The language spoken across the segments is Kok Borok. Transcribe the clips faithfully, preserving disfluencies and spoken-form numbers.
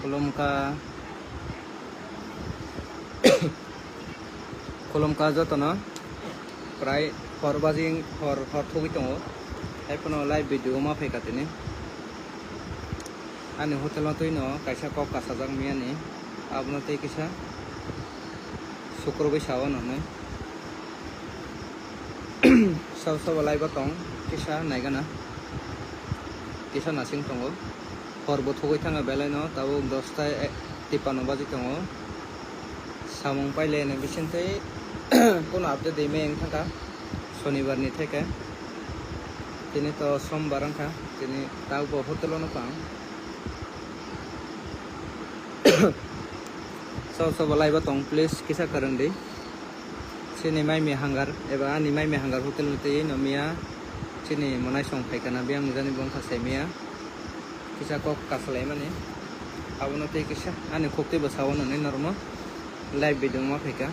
Khulumkha, khulumkha jotono, prai hor baji, hor, hor thogwi tongo. Haiphano live video ma phaikha tini. Ani hotel o twino kaisa kok kasajak miyani, abono tei kisa sukurubui sao nwnwi. Sabo sabo live o tong, kisa naigana, kisa nasing tongo. Hor bo thogwi thangkha belaino, tabuk dosta tipano baji tongo. Samung pailai ani bisingtwi kunu update rwmani wng thangkha sonibar ni theke. Tini to sombar wngkha, tini tabuk bo hotel o nukha ang. Sabo sabo live o tong, please kisa kwrwng di. Chini maimi hangar eba ani maimi hangar hotel ni twi no miya chini mwnaisong phaikha na, biyang ni jani bongkha se miya kisa kok kasalaimani, abono tei kisa ani khuktwi bwsao nwnwi norokno live video ma phaikha.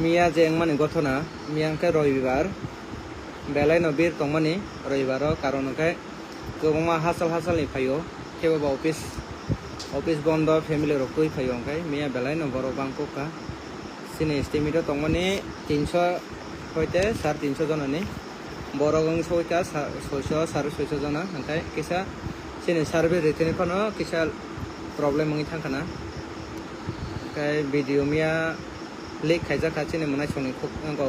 Miya je wngmani gothona, miya hwnkhe roibar, belaino bir tongmani roibaro, karon hwnkhe kwbangma hachal hachalni phaio, khe bo office, office bondo, family rok twi phaio, hwnkhe miya belaino borok bangkuk kha. Chini estimate o tongmani tinso hoite sar tinso jonani. Borok wng soi kha sa-, soiso, sar soiso jona, hwnkhe kisa chini survey rwtini phano kisa problem wngwi thangkha na. Hwnkhe video miya leak khaijak kha chini mwnaisongni khuk-, wngkha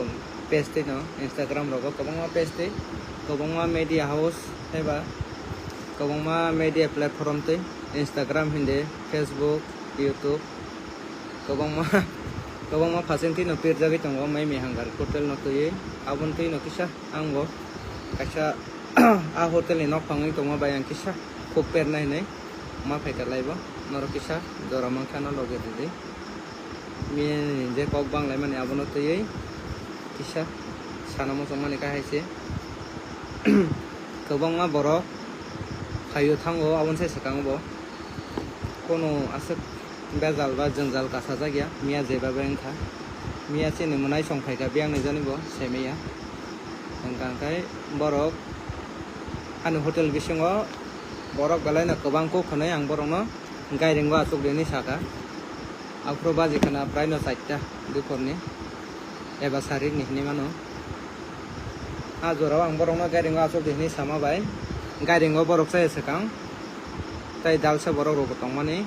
page twi no, Instagram rogo kwbangma page twi, kwbangma media house eba kwbangma media platform twi, Instagram hindi, Facebook, YouTube, kwbangma, kwbangma phasen twi no pirjagwi tongo, mai mi hangar hotel no twiwi, aboni twi no kisa ang bo kaisa a hotel ni nokphang wngwi tongma bai ang kisa khuk pernai hinwi ma phaikha laibo, norok kisa jora mankha no logi rwdi. Miyani je kok banglaimani abono twiwi kisa sana muchungmani kha hai se. Kwbangma borok phaio thango, aboni sai swkango bo. Kono aswk bejal ba jwngjal kasajak ya, miya jeba bai wngkha. Miya chini mwnaisong phaikha, biyang ni jani bo saiman ya. Hwnkha hwnkhe borok ani hotel bisingo borok belai no kwbang kuk hwnwi ang borokno gairing o achuk di hinwi sakha. Aphuru baji khna prai no charta duphor ni eba sarik ni hinwi mano. A jora o ang borokno gairing o achuk di hinwi sama bai gairing o borok chaya swkang tei dalsa borok rok bo tongmani.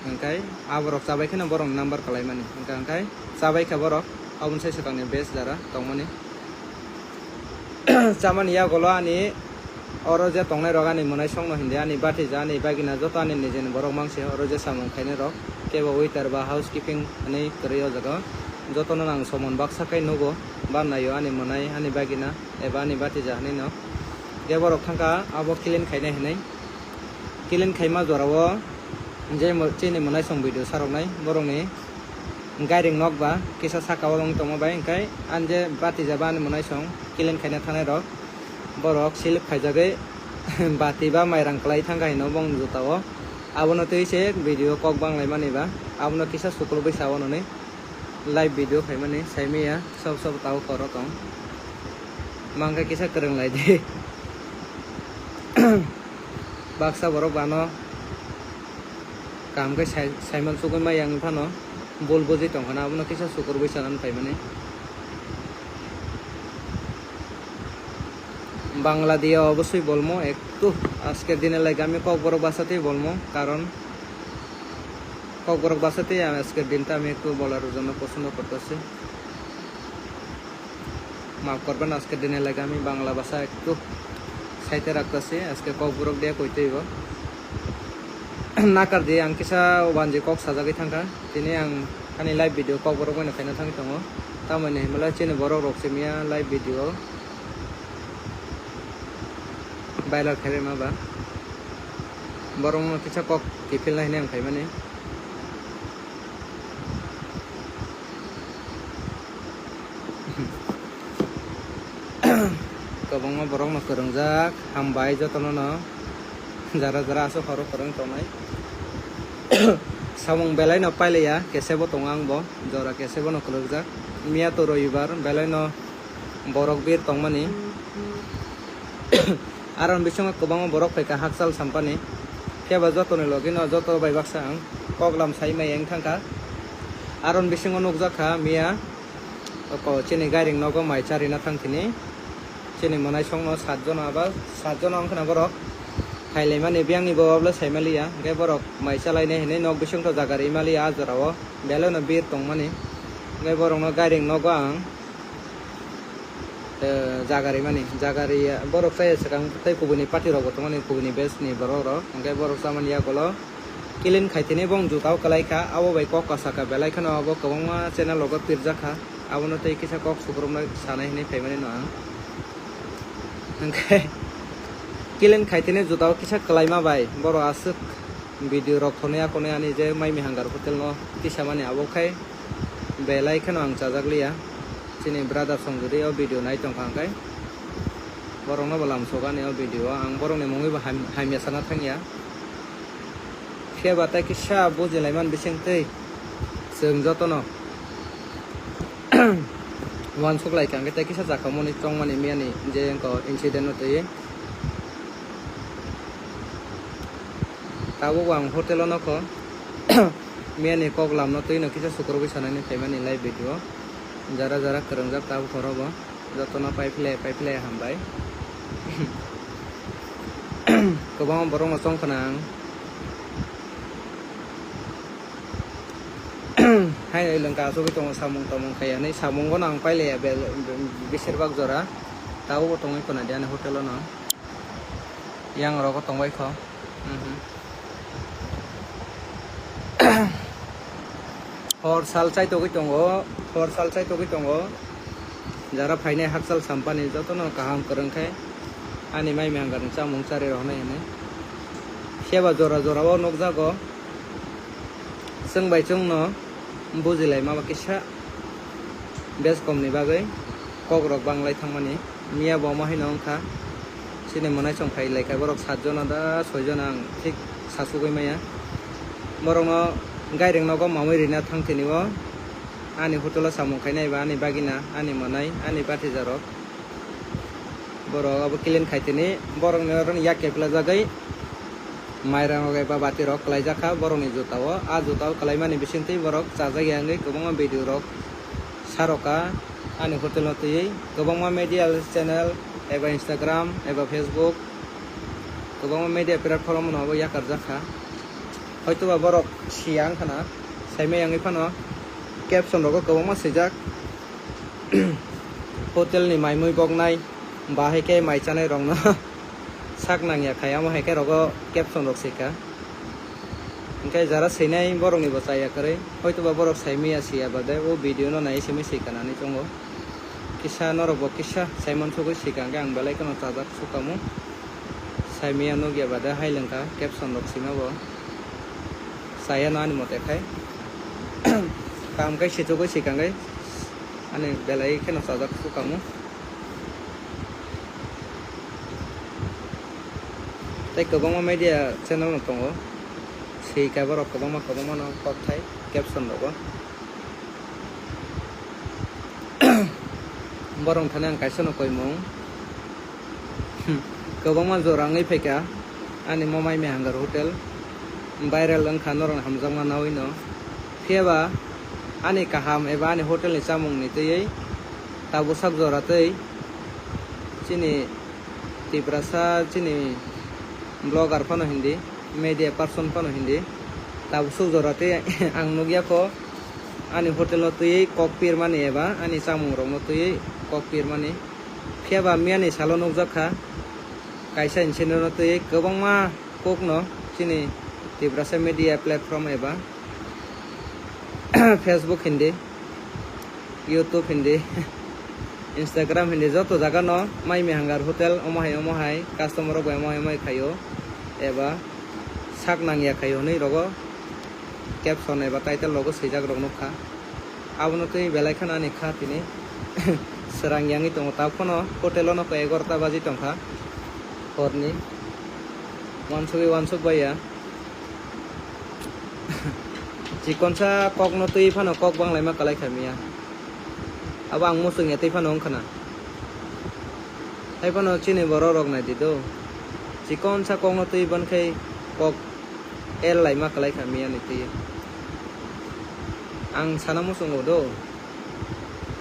Hwnkhe aborok chabai kheno borokni number kwlaimani. Hwnkha hwnkhe chabai kha borok, aboni sai swkangni base jora tongmani. Chamani yagulo ani oro je tongnairok ani mwnaisongno hindi, ani batija, ani bagina joto ani nijini borok mangse oro je samung khainairok. Kebo waiter ba housekeeping hinwi kwrwi o jaga o. Jotono ang somon baksa khe nugo, ba naio ani mwnai, ani bagina eba ani batija hinwi no. Khe borok thangkha abo clean khainai hinwi. Clean khaima jorao je mo-, chini mwnaisong video saroknai borokni gairing nok ba kisa saka o wng tongma bai, hwnkhe ani je batija ba ani mwnaisong clean khaina thangnai rok borok silip khaijagwi bati ba mairang kwlai thangkha hino bongni juta o. Abono twi se video kok banglaimani ba abono kisa sukulugwi sao nwnwi. Live video khaimani saimaya, sob sob tao koro tong. Mangkha kisa kwrwng lai di. Baksa borok bano kaham khe sai-, saiman sugwi ma yang phano bul buji tongkhana, abono kisa sukurubui sanani phaimani. Bangla দিয়ে অবশ্যই বলবো একটু। আজকের দিনে লাগে আমি ককবরক ভাষাতেই বলবো, কারণ ককবরক ভাষাতেই আমি আজকের দিনটা আমি একটু বলার জন্য পছন্দ করতেছি। মাফ করবেন, আজকের দিনে লাগে আমি বাংলা ভাষা একটু সাইডে রাখতেছি, আজকে ককবরক দিয়ে কইতে হইব। নাকার দিয়ে আং কিসা ওয়ানজি কক সাজাগি থাকা, তিনি আং ani live video kok borok bai no khaina thangwi tongo. Tamoni hinmale chini borok rok simiya live video viral khaima ba. Borok no kisa kok kiphilna hinwi ang khaimani. Kwbangma borokno kwrwngjak, hambai jotono no. Jara jara aswk horo kwrwng tongnai. Samung belai no pailaiya, kesebo tongo ang bo, jora kesebo no kwlwkjak. Miya to roibar, belai no borok bir tongmani. Aron bisingo kwbangma borok phaikha hakchal sampani. Phiya ba jotoni logi no joto bai baksa ang koklam sai maya wng thangkha. Aron bisingo nukjak kha miya, oko chini gairing nogo mai charina thang thini. Chini mwnaisongno satjono aba, satjono wngkhana borok. Phailaimani biyangni bo ablo saimaliya, hwnkhe borok mai chalainai hinwi nok bisingtwi jaga rimaliya ah jorao. Belai no bir tongmani. Hwnkhe borokno gairing nogo ang, eh, jaga rimani. Jaga riya, borok chaya swkang tei kubuni party rokbo tongmani, kubuni batch ni borok rok. Hwnkhe borok chamani yagulo. Clean khaitini bong jutao kwlaikha, abo bai kok kasaka belai kheno abo kwbangma channel rogo pirjakha, abono tei kisa kok sukrubna sanai hinwi phaimani no ang. Hwnkhe clean khaitini jutao kisa kwlaima bai borok aswk video rok thonwi akonwi ani je mai mihanggar hotel no tisamani abo khai belai kheno ang chajakliya. Chini brother song jodi o video nai tongkha hwnkhe borokno bo lamsok ani o video o ang borokni mungwi bo ham-, hamya sana thangya. Phiya ba tei kisa bujilaimani bisingtwi chwng jotono uansuk lai kha, hwnkhe tei kisa jakhao mani chongmani miyani je wngkha incident no twiwi. Tabuk bo ang hotel o nokho miyani kok lamno twino kisa sukrubwi sanani phaimani live video. Jara jara kwrwngjak tabuk horo bo. Jotono pai phle, pai phle hambai. Kwbangma borokno chong khna ang. Hai lengka asugwi tongo samung tamung khai hinwi, samungo no ang pailaiya be-, be-, besir bak jora. Tabukbo tongwi khna di ani hotel o no. Yang rogo tongbai kho. Mhm. Hor sal chaitogwi tongo, hor sal chaitogwi tongo. Jara phainai hakchal sampani jotono kaham kwrwng khe ani mai mihangani chamung chari rohornai hinwi. Seba jora jora o nukjago. Chwng bai chwngno bujilaima ba kisa bes komni bagwi kokrok banglai thangmani. Miya bo omo haino wngkha. Chini mwnaisong phai laikha borok satjona da soijona ang thik sasugwi maya. Borokno gairing nogo mamwi rina thangthini o ani hotel o samung khainai ba ani bagina, ani mwnai, ani bathijarok. Borok abo clean khaitini borokni oro yak keplajagwi. Mairang rok eba bati rok kwlaijak kha borokni juta o. A juta o kwlaimani bisingtwi borok chajak ya wngwi kwbangma video rok saroka ani hotel o twiwi. Kwbangma media channel eba Instagram eba Facebook, kwbangma media platform no abo yakarjak kha. Hoitoba borok siya wngkhana, saimaya wngwi phano caption rogo kwbangma swijak. Hotel ni mai mui boknai, ba hai khe mai chanai rokno sak nangya khai, amo hai khe rogo caption rok sika. Hwnkhe jara swinai borok ni bo chaya kwrwi, hoitoba borok saimaya siya bade o video no nai simi sika nani chongo. Kisa norok bo kisa saimon sogwi sika hwnkhe ang belai kheno chajak sukamu. Saimaya nukya bade hai lengkha caption rok sima bo. Saya no ani mote khai. Kam kai sichugwi sikangwi ani belai kheno chajak sukamu. Tei kwbangma media channel no tongo. Sika borok kwbangma kwbangma no kokthai caption rogo. Borok thani ang kaisa no koimung. Kwbangma jora wngwi phaikha ani mo mai mihangor hotel viral wngkha norokni hamjakma naui no. Phiya ba ani kaham eba ani hotel ni chamung ni twiwi tabuk sak jora twi chini Tiprasa chini blogger phano hindi, media person phano hindi, tabuk sak jora twi ang nukya kho ani hotel o twiwi kok pirmani eba ani chamung rok no twiwi kok pirmani. Phiya ba miyani salo nukjak kha, kaisa incident-o twi kwbangma kokno chini Tiprasa media platform eba Facebook hindi, YouTube hindi, Instagram hindi, joto jagano mai mihangor hotel omo hai omo hai customer rok bai omo hai omo hai khaio eba sak nangya khaio hinwi rogo caption eba title rogo swijak rok nukha. Abono twi belai kheno ani kha tini. Srang yangwi tongo, ta phano hotel-o nokha egarota baji tongkha horni. Wansugwi wansuk baiya. Chikonsa kokno twi phano kok banglaima kwlai kha miya. Abo ang muchung ya twi phano wngkha na. Hai phano chini borok rok nai di do. Chikonsa kokno twi ban khai kok el laima kwlai kha miya ni twi. Ang sana muchungo do.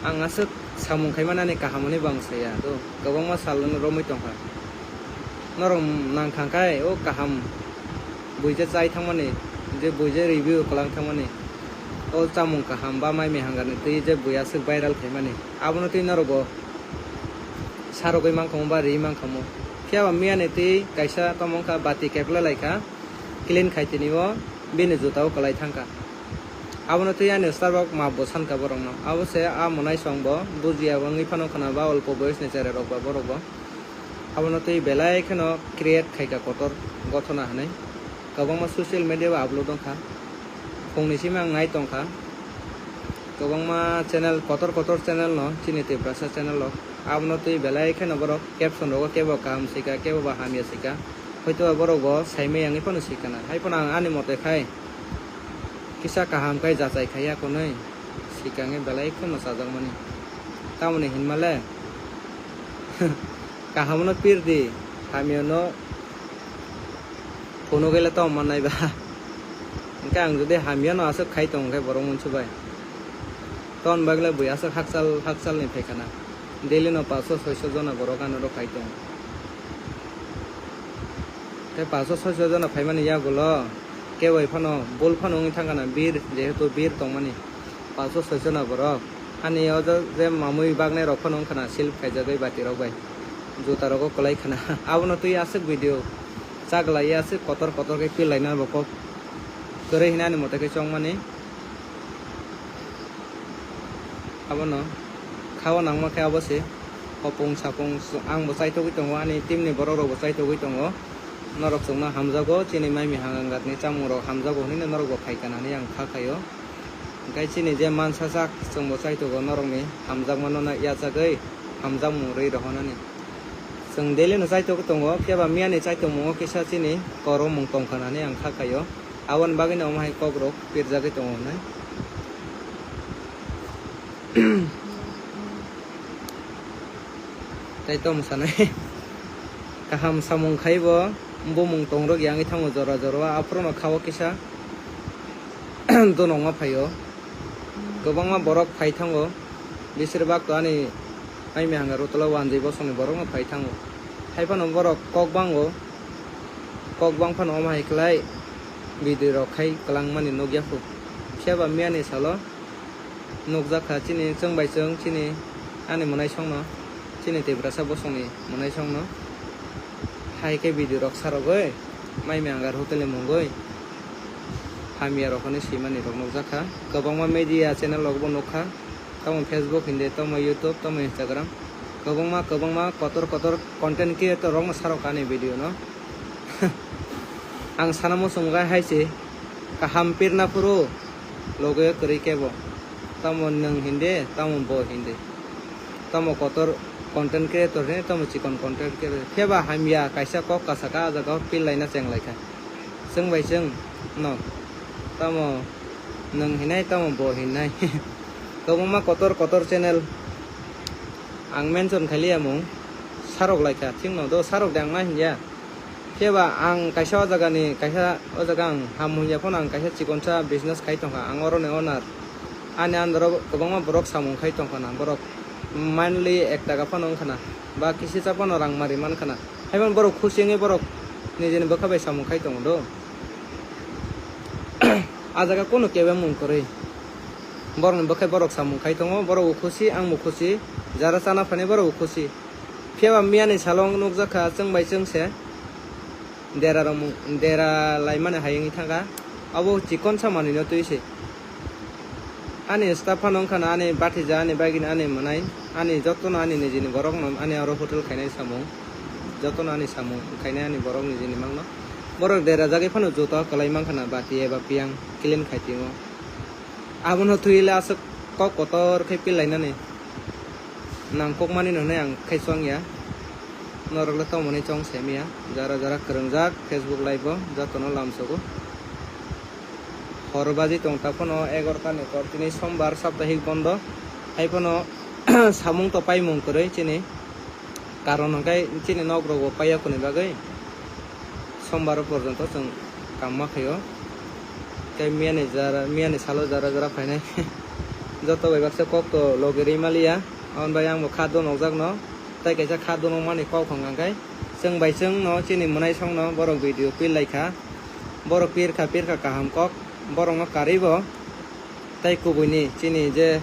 Ang aswk samung khai manani kaham hwnwi bo ang saya do. Kwbangma sal romwi tongkha. Norok nang thang khai o kaham buija chai thangmani, je buija review kwlang thangmani, o chamung kaham ba mai mihang ni twi je bui aswk viral khaimani, abono twi norok bo sarogwi mankhamu ba ri mankhamu. Phiya ba miya ni twi kaisa tamo wngkha bati kepla lai kha, clean khai tini o bini juta o kwlai thang kha. Abono twi ani Starbucks map bo san kha borok no. Abo se a monai song bo bujiya wngwi phano khwna ba olpo boyos ni cherai rok ba borok bo. Abono twi belai kheno create khai kha kotor gothona hwnwi. Kwbangma social media o upload wng kha. Phungni simi ang nai tong kha. Kwbangma channel, kotor kotor channel no chini Tiprasa channel o. Abono twi belai kheno borok caption rogo kebo kaham sika, kebo ba hamya sika. Hoito borok bo saimai yangwi phano sika na. Hai phano ang ani mote khai kisa kaham khai jachai khai ya konwi sika wngwi belai kheno chajakmani. Tamoni hinmale kaham no pir di, hamya no phunugwi le tong mannai ba. Hwnkhe ang jodi hamya no aswk khai tong khe borok uansuk bai. Ton bagwi le bui aswk hakchal hakchal ni phai khana. Daily no paanch sho soi sho jona borok ano rw khai tong. Tei paanch sho soi sho jona phaimani yagulo kebo phano bul phano wngwi thang khana bir, jehetu bir tongmani. Paanch sho soi sho jona borok. Ani o je, je mamui bagnai rok phano wngkha na silp khaijagwi bati rok bai. Juta rogo kwlai khana. Abono twi aswk video chaglai aswk kotor kotor khe pil laina bo kok kwrwi hinani mote khe chongmani. Abono khao nangma khe abo se hopung sapung ang bo chaitogwi tongo, ani team ni borok rok bo chaitogwi tongo. Norok chwngno hamjago, chini mai mihang angatni chamung rok hamjago hinwi norok bo phai kana hinwi ang kha khaio. Hwnkhe chini je mansa sak chwngbo chaitogo norokni hamjakmano no yachagwi hamjakmung rwi rohornani. Chwng daily no chaitogwi tongo, phiya ba miyani chaitokmungo kisa chini koromung tongkha hinwi ang kha khaio. Aboni bagwino omo hai kokrok pirjagwi tongo hinwi. Tei tamo sanai kaham samung khai bo bumung tongrok yangwi thango jora jora o, aphuru no khao kisa donokma phaio. Kwbangma borok phai thango, besir bak to ani mai mihanga rutula wanjwi bosongni borok no phai thango. Hai phano borok kok bango, kok bang phano omo hai khlai video rok khai kwlangmani nukya kho. Phiya ba miyani salo nukjak kha chini chwng bai chwng chini ani mwnaisongno, chini Tiprasa bosongni mwnaisongno hai khe video rok sarogwi mai mihanga rutuli mungwi hamya rok hinwi swimani rok nukjak kha. Kwbangma media channel rok bo nukha, tamo Facebook hindi, tamo YouTube, tamo Instagram, kwbangma kwbangma kotor kotor content creator rokno sarok kha ani video no. Ang sana muchung kha hai se kaham pirna phuru loge kwrwi kebo. Tamo nwng hindi, tamo bo hindi. Tamo kotor content creator hindi, tamo chikon content creator. Phiya ba hamya kaisa kok kasa kha, ah jaga o pil laina cheng lai kha. Chwng bai chwng no. Tamo nwng hinai, tamo bo hinai. Kwbangma kotor kotor channel. Ang mention khai liya mung. Sarok lai kha, thik no do sarok de ang ma hinya. Phiya ba ang kaisa o jaga ni, kaisa o jaga ang ham hwnya phano ang kaisa chikonsa business khai tongkha, ang oro ni owner. Ani under o kwbangma borok samung khai tongkha na, borok monthly ek taka phano wngkha na, ba kisi cha phano rang mari mankha na. Hai phano borok khusi wngwi borok nijini bwkha bai samung khai tongo do. A jaga kunu kebeng mung kwrwi. Borokni bwkhai borok samung khai tongo, borok bo khusi, ang bo khusi, jara chana phainai borok bo khusi. Phiya ba miyani salo nukjak kha chwng bai chwng se dera rok mung, dera laimani hai wngwi thangkha. Abo chikonsa manwino twi se. Ani staff phano wngkha na ani bathija, ani bagini, ani mwnai, ani jotono ani nijini borokno ani aro hotel khainai samung, jotono ani samung khainai ani borok nijini mangno. Borok dera jagwi phano juta kwlai mankha na bati eba piyang clean khai timo. Abono twi le aswk kok kotor khe pil lainani. nangkukmani no hwnwi ang khai chong ya. Norok le tongmani chong se maya. Jara jara kwrwngjak Facebook live o jotono lamsogo. Hor baji tong ta phano egarota ni por, tini sombar saptahik bondo. Hai phano samung to paimung kwrwi chini. Karon hwnkhe chini nok rogo paiya kuni bagwi sombar porjonto chwng kam ma khaio. Tei miyani jara, miyani salo jara jara phainai. Joto bai baksa kok to logi rwi maliya. Aboni bagwi ang bo kha do nokjak no. Tei kaisa kha do nokmani kok hwnkha khe chwng bai chwng no chini mwnaisong no borok video pir lai kha. Borok pir kha, pir kha kaham kok. Borok no karwi bo. Tei kubui ni chini je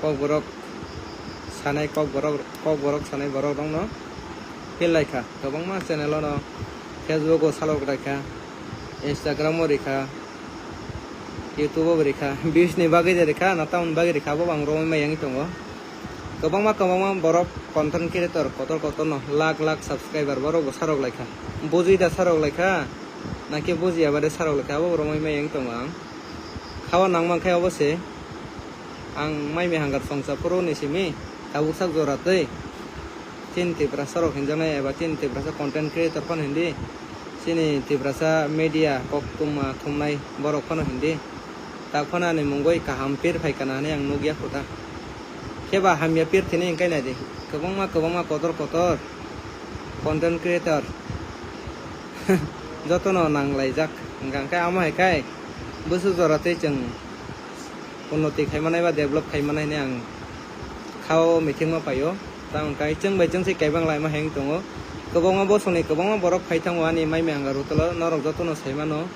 kokborok sanai, kokborok, kokborok sanai borok rok no pir lai kha. Kwbangma channel o no, Facebook o salok lai kha, Instagram o rikha, YouTube o bo rikha, views ni bagwi de rikha, na tamoni bagwi rikha, abo bo ang romwi ma yangwi tongo. Kwbangma kwbangma borok content creator kotor kotor no lakh lakh subscriber borok bo sarok lai kha. Bujui da sarok lai kha, na khe bujiya ba de sarok lai kha, abo bo romwi ma yangwi tongo ang. Kha o nang man khe obo se. Ang mai mihangkar songcha phuru ni simi tabuk sak jora twi. Chini Tiprasa rok hinjaknai eba chini Tiprasa content creator phano hindi. Chini Tiprasa media koktwma thumnai borok phano hindi. Tak phano ani mungwi kaham pir phai kana hwnwi ang nukya khuta. Khe ba hamya pir thini hwnkhe nai di. Kwbangma kwbangma kotor kotor content creator jotono nang laijak. Hwnkha hwnkhe amo hai khai bwswk jora tei chwng unnoti khai manai ba develop khai manai hinwi ang kha o meeting ma phaio. Tamo hwnkhe chwng bai chwng se kaibang laima hai wng tongo. Kwbangma bosongni kwbangma borok phai thango ani mai mihangkar hotel o, norok jotono sai mano.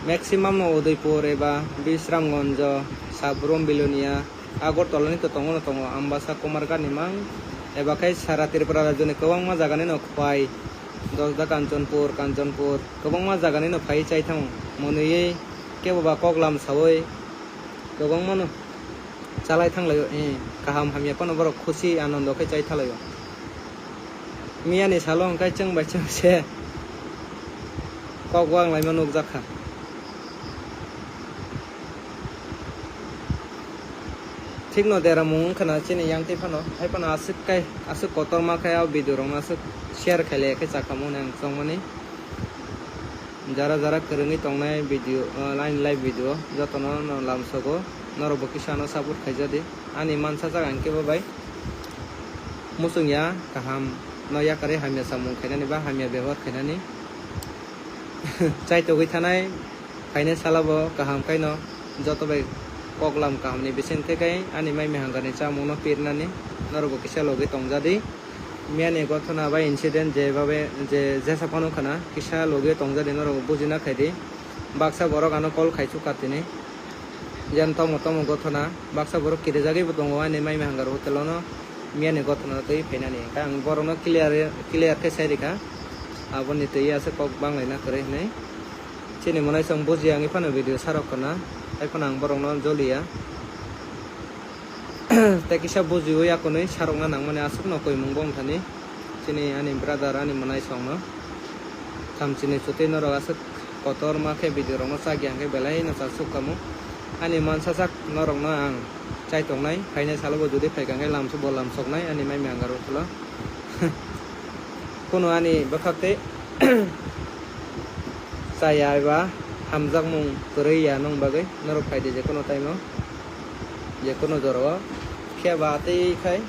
Maximum no Udaipur eba Bisramganj, Sabrum, Bilonia, Agartala ni to tongo no tongo, Ambasa, Kumarghat ni mang eba khai sara Tripura rajyo ni kwbangma jaga ni no Khwai, Dosda, Kanchanpur, Kanchanpur, kwbangma jaga ni no phai chai thango. Monwi kebo ba kok lam sawi kwbangma no chalai thanglaio, eh, kaham hamya phano borok khusi anondo khe chai thalaio. Miyani salo hwnkhe chwng bai chwng se kok wanglaima nukjak kha. Thikno deramung wngkha na chini yang twi phano, hai phano aswk kai, aswk kotorma khai o video rokno aswk share khailaiya khe chakhamu hwnwi ang chongmani. Jara jara kwrwngwi tongnai video, uh, ani live video jotono no lamsogo, norokbo kisa ano support khaijadi. Ani mansa jak ang kebo bai muchungya kaham no yakarwi hamya samung khainani ba hamya bebohar khainani. Chaitogwi thanai phainai salabo kaham khaino joto bai koklam kahamni bising tei kai ani mai mihangani chamungno pirnani norokbo kisa logwi tongjadi. Miyani gothona ba incident je babe je jesa phano khana kisa logwi tongjadi norok bujina khaidi. Baksa borok ano call khai chukha tini. Jan tomo tomo gothona baksa borok kirijagwi bo tongo ani mai mihangaro hotel ono miyani gothona twi phainani. Hwnkhe ang borokno clear clear khe sai rikha. Aboni twi aswk kok banglaina kwrwi hinwi. Chini mwnaisong bujiya wngwi phano video sarok khna. Hai phano ang borokno joliya. Tei kisa bujiwi akonwi sarokna nangmani aswkno koimung bongthani chini ani brother ani mwnaisongno. Thamchini chutwi norok aswk kotorma khe video rokno chakya hwnkhe belai no chasuk kamo. Ani mansa sak norokno ang chaitongnai, phainai salo bo jodi phaikha hwnkhe lamsu bo lamsoknai ani mai mihangaro ulo. Kuno ani bwkhak tei chaya eba hamjakmung kwrwi ya nung bagwi norok phaidi je kuno time o, je kuno jora o. Phiya ba tei khai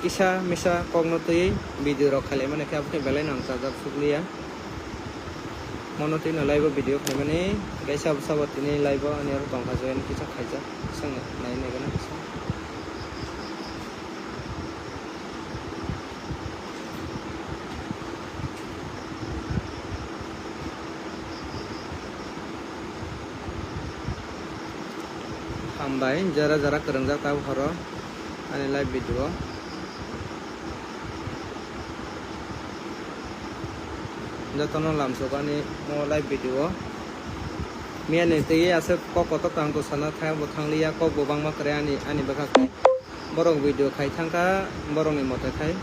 kisa misa kokno twiwi video rok khailai mani khe abo khe belai no ang chajak sukliya. Mono twi no live o video khaimani kaisa bwsa bo tini live o ani oro tongkha join kisa khaijak, swng nai nai gana kisa. Hambai, jara jara kwrwngjak tabuk horo ani live video o. Jotono lamsok ani o live video o. Miyani twi aswk kok kotor tang to sana thaya bo thangliya, kok bo bangma kwrwi ani, ani bwkhak tei. Borok video khai thangkha, borokni mote khai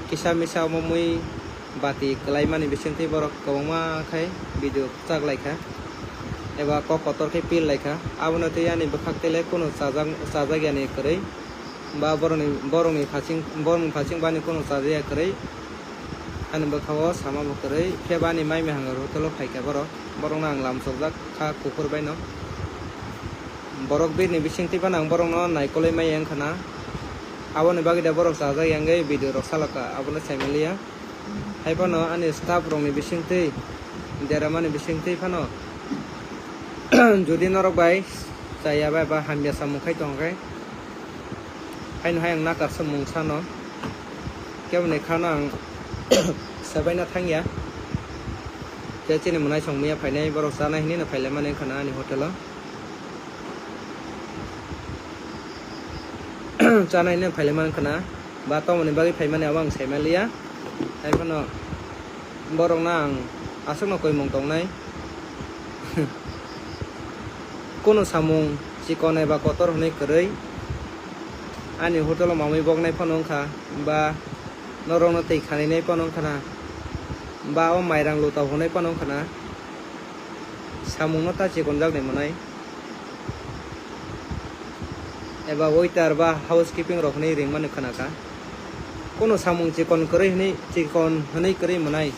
kisa misa omo mui bati kwlaimani bisingtwi borok kwbangma khai video kwchak laikha. eba kok kotor khe pil lai kha. Abono twi ani bwkhak tele kunu chajak, chajak yani kwrwi ba borokni, borokni phaching, borokni phaching bani kunu chajak ya kwrwi ani bwkha o sama bo kwrwi. Phiya ba ani mai mihang rok hotel o phai kha borok, borokno ang lam chokjak kha kuphur bai no. Borok birni bising twi phano ang borokno naikolwi maya wngkha na. Aboni bagwi da borok chajak yangwi video rok salaka, abono sai manliya. Hai phano ani staff rokni bisingtwi, deramani bisingtwi phano jodi norok bai chaya bai ba hamya samung khai tongkhe, haino hai ang nakarsa mung sano, keboni khano ang sebaina thangya. Tei chini mwnai song miya phainai borok chanai hinwi no phailaimani wngkha na ani hotel o. Chanai hinwi phailaimani wngkha na, ba tongmani bagwi phaimani abo ang sai manliya. Hai phano borokno ang aswkno koimung tongnai. Kunu samung chikon eba kotor hwnwi kwrwi ani hotel o mamwi boknai phano wngkha, ba norokno twi khaninai phano wngkha na, ba o mairang luta hwnwi phano wngkha na, samungno ta chikonjakni mwnai. Eba waiter ba housekeeping rok hwnwi ringmani khna kha. Kunu samung chikon kwrwi hwnwi, chikon hwnwi kwrwi mwnai.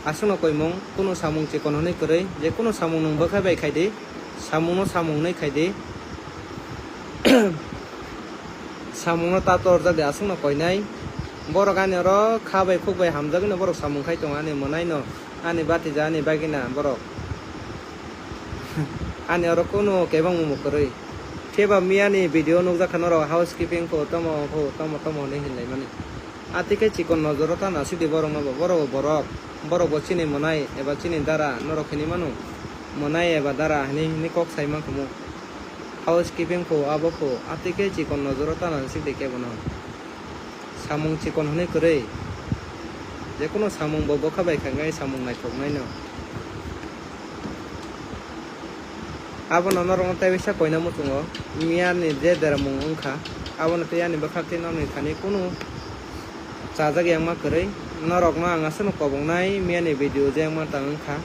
Aswkno koimung, kunu samung chikon hwnwi kwrwi, je kunu samung nwng bwkhai bai khai di, samungno samung hwnwi khai di. Samungno ta torjak di, aswkno koinai. Borok ani oro kha bai khuk bai hamjagwino borok samung khai tongo ani mwnaino. Ani bati ja ani bagina borok. Ani oro kunu kebangma bo kwrwi. Phiya ba miyani video nukjak kha norok housekeeping kho, tomo kho, tomo tomo hinwi hinlaimani. Atwi khe chikon nojoro ta nasidi borokno bo. Borok bo borok. Borok bo chini mwnai eba chini dara norok hinwi mano. Mwnai eba dara hinwi hinwi kok sai mankha mo. Housekeeping kho, abo kho. Atwi khe chikon nojoro ta nasidi kebono. Samung chikon hwnwi kwrwi, jekunu samung bo bwkha bai kha wngwi samung naithoknaino. Abono norokno tei waisa koina muchungo, miyani je deramung wngkha, abono tei ani bwkhak tei nokni thani kunu chajak yangma kwrwi. Norokno ang aswkno koboknai miyani video je wngma tang wngkha.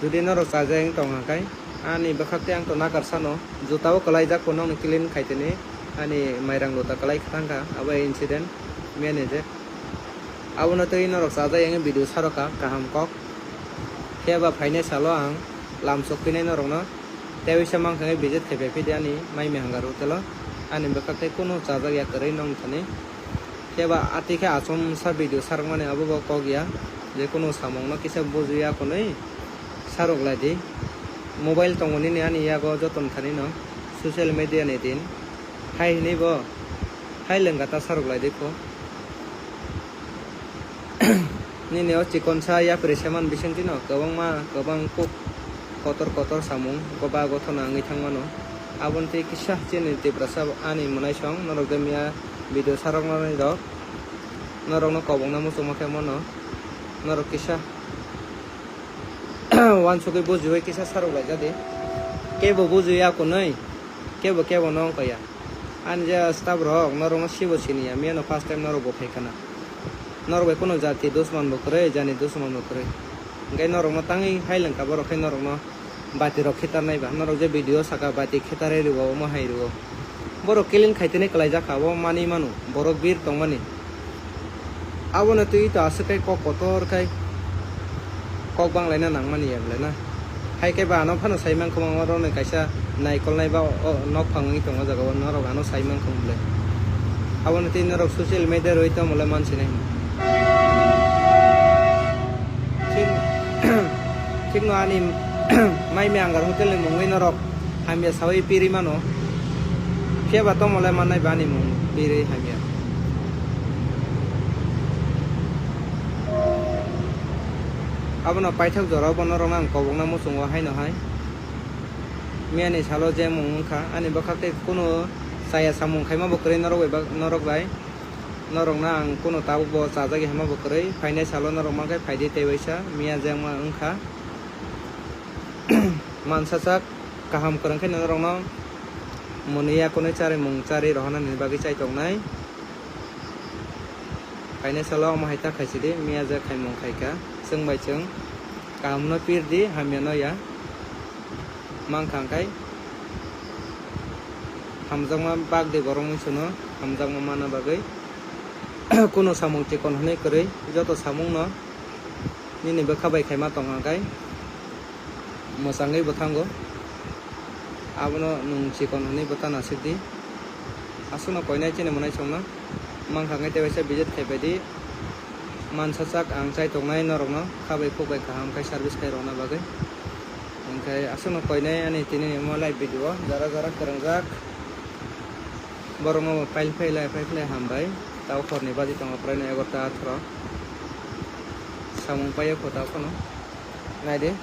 Jodi norok chajak wng tong kha khe, ani bwkhak tei ang to nakar sano, juta o kwlaijak phano nokni clean khai tini, ani mairang luta kwlai kha thang kha, abo incident miyani je. Abono tei norok chajak yang video sarok kha, kaham kok. Phiya ba phainai salo ang lam sok phinai norokno, tei waisa mankha khe visit khai phai phidi ani mai mihang hotel o, ani bwkhak tei kunu chajak ya kwrwi nokni thani. Phiya ba atwi khe achomsa video sarokmani abo bo kok ya, je kunu samungno kisa bujiya hwnwi sarok lai di. Mobile tongo nini ani yago joto ni thani no, social media ni din. Hai hwnwi bo hai lwng gata sarok lai di kho. Nini o chikonsa yapri seman bisingtwi no kwbangma kwbang kuk kotor kotor samung goba gothona wngwi thang mano. Aboni tei kisa chini Tiprasa ani mwnaisong norok de miya video saroknani rok norokno kobokna muchungma khe mano. Norok kisa wansugwi bujiwi kisa sarok laijadi. Kebo bujiya kunui, kebo kebo no wngkha ya. Ani je staff rok norokno sibo siniya, miyano first time norok bo phai khana. Norok bai kunu jati dusman bo kwrwi, jani dusman bo kwrwi. Hwnkhe norokno tangwi hai lwngkha borok khe norokno bati rok khitarnai ba. Norok je video saka bati khitarwi rwo, omo hai rwo. Borok clean khai tini kwlaijak kha, obo manwi mano, borok bir tongmani. Abono twi to aswk kai kok kotor khai kok banglaina nangmani ya bwle na. Hai khe ba ano phano sai mankha, omo rokni kaisa naikolnai ba o nok phang wngwi tongo o jaga o, norok ano sai mankha bwle. Abono twi norok social media rwi tongmole mansinai. Thik, thikno ani mai miyang hotel ni mungwi norok hamya sawi piri mano. Phiya ba tongmole mannai bani mung birwi hamya. Abono paithak jora o bono rokno ang kobokna muchungo haino hai. Miyani salo je mung wngkha, ani bwkhak tei kunu chaya samung khaima bo kwrwi norok bai ba-, norok bai. Norokno ang kunu tabuk bo chajagwi hama bo kwrwi. Phainai salo norok mankhe phaidi tei waisa miya je wngma wngkha. Mansasak kaham kwrwng khe norokno mwnwi ya kunui charwi mung charwi rohornani bagwi chai tongnai. Kainwi salo omo hai ta khaisidi, miya je khaimung khaikha, chwng bai chwng. Kaham no pir di, hamya no ya. Mankha hwnkhe hamjakma bak di borok wngsuno, hamjakma manna bagwi. Kunu samung chikon hwnwi kwrwi, joto samung no nini bwkha bai khaima tongkha hwnkhe mwchangwi bo thango. Abono nwng chikon hwnwi bo ta nasik di. Aswkno koinai chini mwnaisongno mankha hwnkhe tebaisa visit khai pai di. Mansa chak ang chai tongnai norokno kha bai khuk bai kaham khai service khai rwna bagwi. Hwnkhe aswkno koinai ani tini ni omo live video o jara jara kwrwngjak. Borokno bo pail phailai pail phailai hambai. Tao horni baji tongo prai no egarota atharo. Samung paio kho tao phano. Naidi.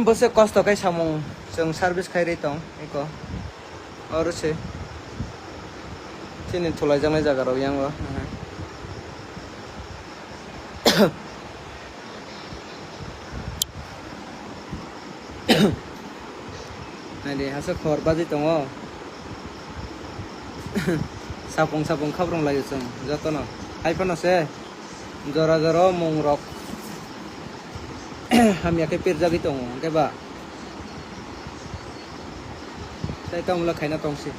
Bwswk kosto khe samung chwng service khai rwi tong eko. Oro se chini thulaijaknai jaga rok yango. Naidi, hasa khor baji tongo. Sapung sapung khabrung laio chwng jotono. Hai phano se jora jora o mung rok hamya khe pirjagwi tongo, hwnkhe ba tei tamo le khaina tongsi.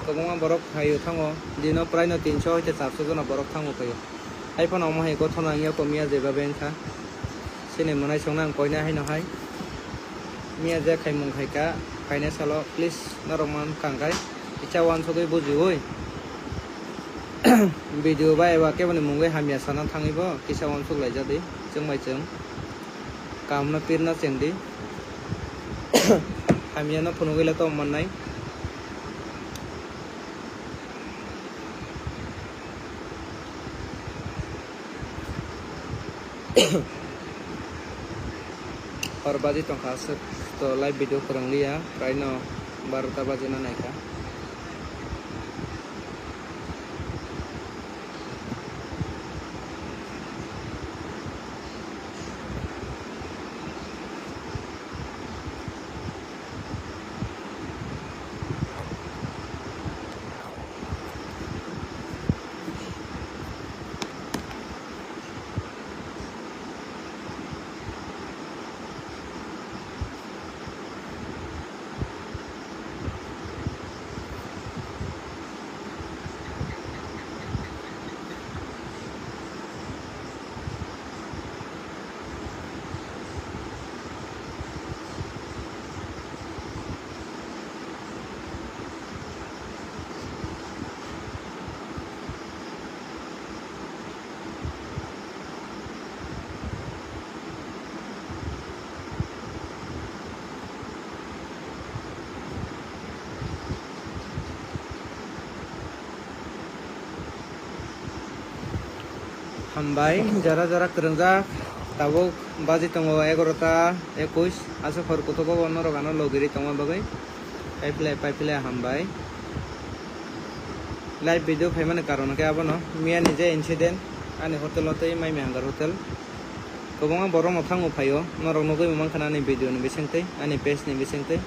Kwbangma borok phaio thango, dino prai no tinso hoite charso jona borok thango phaio. Hai phano omo hai gothona wngya kho miya jeba beng kha. Chini mwnaisongno ang koinai haino hai. Miya je khaimung khaikha, phainai salo, please, norok man kangkhai kisa uansugwi bujiwi video bai eba keboni mungwi hamya sana thangwi bo kisa uansuk laijadi, chwng bai chwng kahamno pirna chengdi. Hamyano phunugwi le tong mannai. Hor baji tongkha, aswk to live video kwrwng liya, prai no barota baji na naikha. Hambai, jora jora kwrwngjak. Tabuk baji tongo egarota ekush, aswk hor kutugo bo norok ano logiri tongma bagwi. Paiphle, paiphle hambai. Live video phaimani karon khe abono, miyani je incident, ani hotel o tei Maimi Hangar hotel. Kwbangma borok no thango phaio, norok nugwi mankha ani video ni bisingtwi, ani page ni bisingtwi.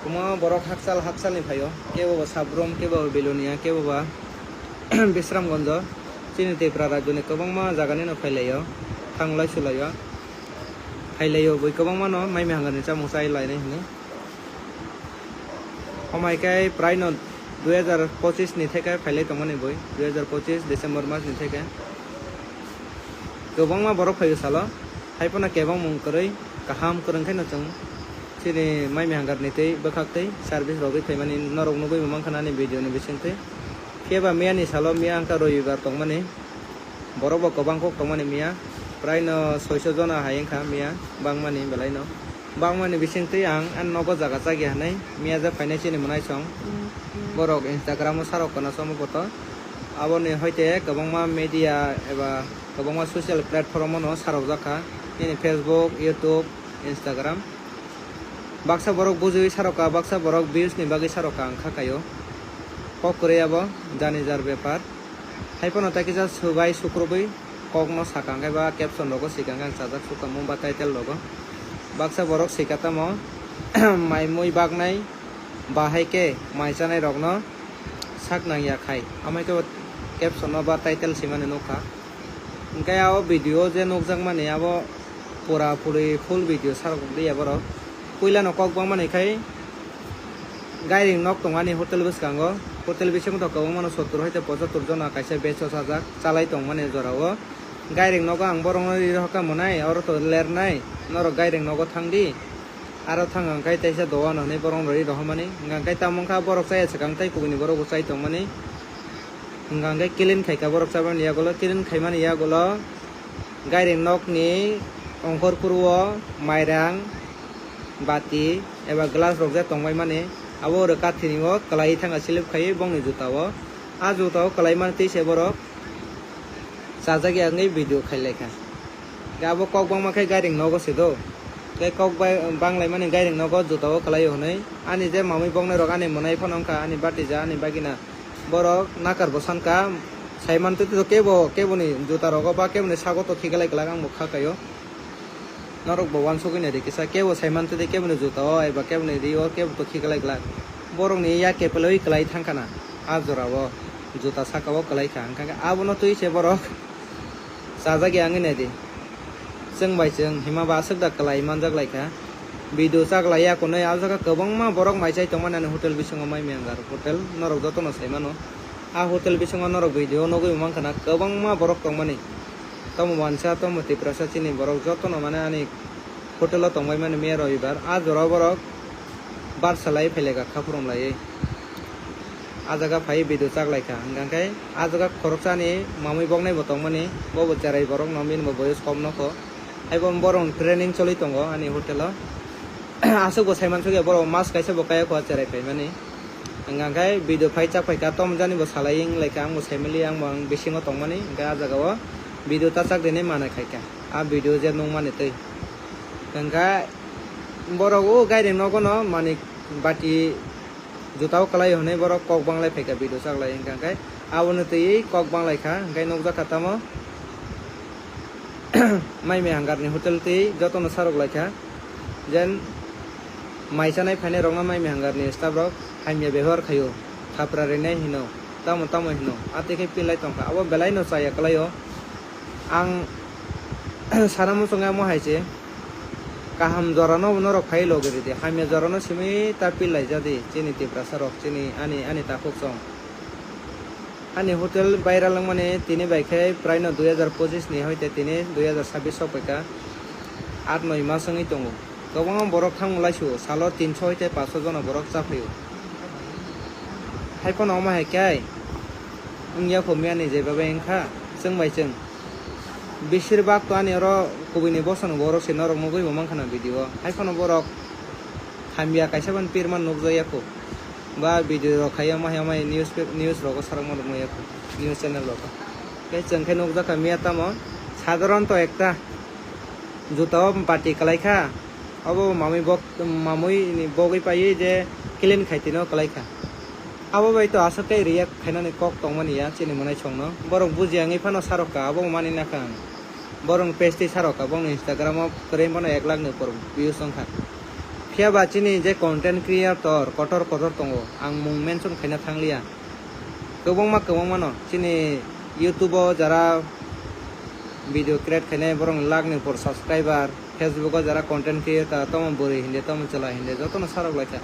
Kwbangma borok hakchal hakchal ni phaio, kebo bo Sabrum, kebo bo Belonia, kebo ba Bisramganj, chini Tripura rajyo ni kwbangma jaga ni no phailaio, thanglai sulaio, phailaio bui kwbangma no Maimi Hangar ni chamung chai lainai hwnwi. Omo hai khe prai no dui hajar pochis ni theke phailai tongmani bui, dui hajar pochis December mas ni theke. Kwbangma borok phaio salo, hai phano kebengmung kwrwi, kaham kwrwng khe no chwng chini Maimi Hangar ni tei bwkhak tei service rogwi phaimani norok nugwi bo mankha ani video ni bisingtwi. Phiya ba miya ni salo, miya wngkha robibar tongmani. Borok bo kwbang kok tongmani miya, prai no soiso jona hai wngkha miya, bangmani belai no. Bangmani bisingtwi ang ani nogo jaga chakya hinwi miya je phainai chini mwnaisong. Borok Instagram o sarok kana somo poto. Aboni hoite kwbangma media eba kwbangma social platform o no sarok jakha. Nini Facebook, YouTube, Instagram. Baksa borok bujiwi sarokha, baksa borok views ni bagwi sarokha ang kha kaio. Kok kwrwi abo jani jar bepar. Hai phano tai kisa swbai sukrubwi kokno sakha hwnkhe ba caption rogo swikha hwnkhe ang chajak sukha mung ba title rogo. Baksa borok swikha tamo mai mui baknai ba hai khe mai chanai rokno sak nangya khai. Amai khe caption no ba title swimani nukha. Hwnkhe o video je nukjakmani abo pura puri full video sarok liya borok. Puilano kok bangmani khai gairing nok tongo ani hotel bwskango. Hotel bisingo to kwbangmano sottur hoite pochattur jona kaisa batch o sajak chalai tongmani jorao. Gairing nogo ang borokno ri rohorkha monai, oro to lernai, norok gairing nogo thangdi. Aro thang ang khai teisa dogan hwnwi borokno ri rohormani. Hwnkha khe tamo wngkha borok chaya swkang tei kubuni borok bo chai tongmani. Hwnkha khe clean khaikha borok chabani yagulo, clean khaimani yagulo gairing nokni ongkhor phuru o mairang, bati eba glass rok je tongbaimani, abo rwkathini o kwlaiwi thangkha slip khaiwi bongni juta o. A juta o kwlaimani twi se borok chajak ya wngwi video khailaikha. Khe abo kok bangma khe gairing nogo se do. Tei kok bai-, banglaimani gairing nogo juta o kwlaio hwnwi. Ani je mamwi boknai rok ani mwnai phano wngkha, ani batija, ani bagina. Borok nakar bo sankha, saiman twi twi kebo, keboni juta rogo ba keboni sago to khiklai glak ang bo kha kaio. Norok bo uansugwi naidi kisa, kebo saiman twi twi keboni juta o eba keboni ri o kebo to khiklai glak. Borokni yak kepelwi kwlai thangkha na, a jora o juta saka o kwlai kha, hwnkha khe abono twi se borok chajak ya wngwi naidi. Chwng bai chwng hima ba aswk da kwlai manjak lai kha. Video chak lai ya kunui, ah jaga kwbangma borok mai chai tongmani ani hotel bisingo, mai Myangar hotel, norok jotono sai mano. Ah hotel bisingo norok video nugui mankha na, kwbangma borok tongmani. Tomo wansa, tomo Tiprasa, chini borok jotono mane ani hotel o tongbai mani miya robibar. Ah jora borok bar salai phailai kha, khaphurung laiwi. Ah jaga phai video chak lai kha, hwnkha khe ah jaga khoroksani mamwi boknai bo tongmani, bo bo cherai borok no, bini bo boyos kom nokho. Haibo borok training choli tongo ani hotel o. Aswk bo saiman sugya, borok mas kaisa bo kaya kho cherai phaimani. Hwnkha khe video phai chak phai kha, tom jani bo salai wng lai kha, ang bo saimali, ang bo ang bisingo tongmani, hwnkhe ah jaga o video ta chak rinai manai khai kha. Ah video je nukmani twi. Hwnkha borok o gairing nogo no mani bati juta o kwlai hwnwi borok kok banglai phaikha video chaklai, hwnkha khe aboni twi kok banglai kha, hwnkhe nukjakha tamo mai Myangar ni hotel twi jotono sarok lai kha, jen mai chanai phainai rokno mai Myangar ni staff rok hamya bebohar khaio, thapra rinai hino, tamo tamo hino, atwi khe pilai tongkha, abo belai no chaya kwlaio. Ang sana muchungo omo hai se, kaham jorano norok phai logi ridi, hamya jorano simi ta pil laijadi, chini Tiprasa rok, chini ani, ani takhuk song. Ani hotel viral wngmani tini bai khe praino dui hajar pochis ni hoite tini dui hajar sabbish sok paikha, aat noi mas wngwi tongo. Kwbangma borok thangmung laisu, salo tinso hoite paso jona borok cha phaio. Haiphano omo hai khe wngya kho, miyani je babai wngkha, chwng bai chwng. Besir bak to ani oro kubui ni bosong ni borok se norok nugui bo mankha na video o. Haiphano borok hamya kaisa ban pirman nukjakya kho. Ba video rok khai omo hai omo hai news pe-, news rogo sarokma nukmaya kho, news channel rogo. Tei chwng khe nukjakha miya tamo sadharanto ekta juta o bati kwlai kha. Abo mamwi bok, mamwi ni bogwi paiwi je clean khai tino kwlai kha. Abo bai to aswk khe react khainani kok tongmani ya chini mwnai songno. Borok bujiya wngwi phano sarok kha, abo mani nakha ang. Borok page twi sarok kha, bongni Instagram o kwrwi phano ek lakh ni upor views wngkha. Phiya ba chini je content creator kotor kotor tongo, ang mung mention khaina thangliya. Kwbangma kwbangma no chini YouTube o jara video create khainai, borok lakh ni upor subscriber, Facebook o jara content creator, tamo bwrwi hindi, tamo chwla hindi, jotono sarok lai kha.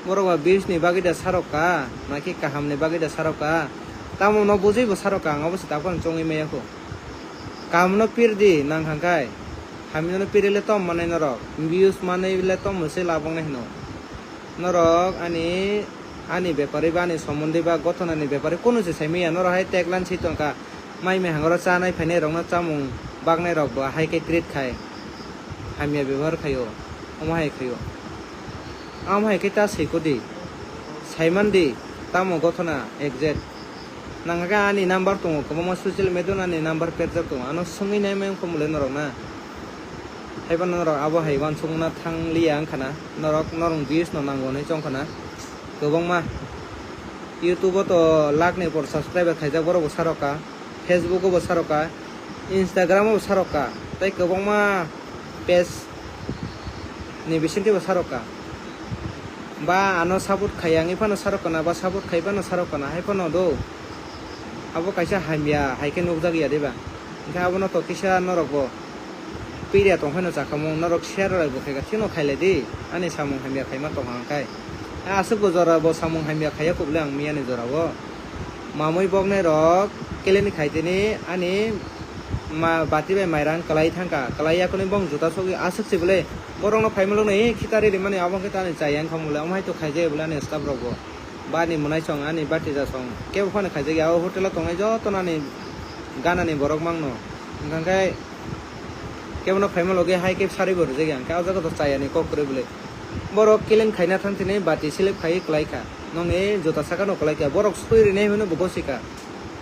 Borok ba views ni bagwi da sarok kha, naki kaham ni bagwi da sarok kha, tamo no bujui bo sarok kha, ang obo se takhorno chongwi maya kho. Kaham no pir di nang hang khai, hamya no pir le tom manai norok, views manai le tom se labang nai hino. Norok ani, ani bepari ba ani somondi ba gothona ni bepari kunu se sai maya, norok hai tagline se tong kha, mai mihang oro chanai phainai rok no chamung baknai rok bo hai khe treat khai, hamya bebohar khaio, omo hai khaio. Amo hai khe ta swi kho di, saiman di, tamo gothona exact. Nang khe ani number tongo, kwbangma social media o ani number perjak tongo, ano swngwi nai mai wngkha mole norok na. Haiphano norok abo hai uansukna thang liya wngkha na, norok norok views no nango hinwi chong kha na. Kwbangma YouTube o to lakh ni upor subscriber khaijak, borok bo sarok kha. Facebook o bo sarok kha, Instagram o bo sarok kha, tei kwbangma page ni bisingtwi bo sarok kha. Ba ano support khai ya wngwi phano sarok kana, ba support khai phano sarok kana, hai phano do. Abo kaisa hamya hai khe nukjak ya de ba. Hwnkhe abono to kisa norok bo pirya tong phano chakhamung, norok share rok bo khaika thino khailai di, ani samung hamya khaima tong hang khai. Aswk bo jora bo samung hamya khaiya kubli ang miyani jora o. Mamui boknai rok keleni khaitini ani ma bati bai mairang kwlai thangkha, kwlai yakuni bong juta sogwi aswk se bwle borokno phaima lokno e khitari rimani abo khe tani chayang khamung le omo hai to khaijai bwle ani staff rok bo. Bani mwnai song ani bati ja song kebo phano khaijak ya o hotel o tongnai joto nani ganani borok mangno. Hwnkhe kebono phaima logi hai khe sari bo rijak ya hwnkhe o jaga to chayani kok kwrwi bwle. Borok kelen khaina thang thini bati slip khai kwlai kha. Nokni juta saka no kwlai kha. Borok swi rinai hwnwi bo gosi kha.